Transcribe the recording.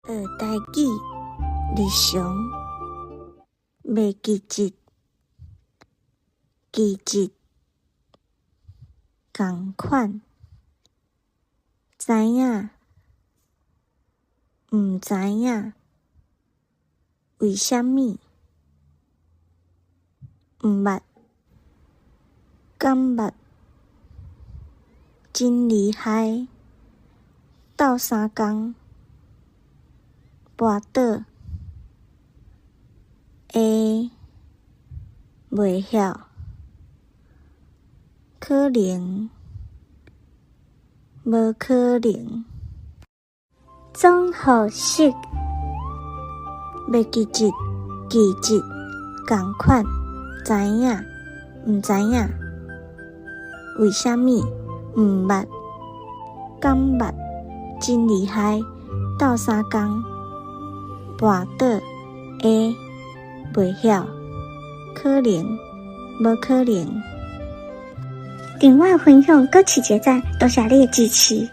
學台語，日常，袂記得，記得，仝款，知影，毋知影，為啥物，毋捌，敢捌，真厲害，鬥相共，跋倒，會，袂曉，可能，無可能，總號式，袂記得，記得，仝款，知影，毋知影，為啥物，毋捌，敢捌，真厲害，鬥相共，跋倒，會，袂曉，可能，無可能。訂閱分享，閣揤一个讚，多謝你的支持。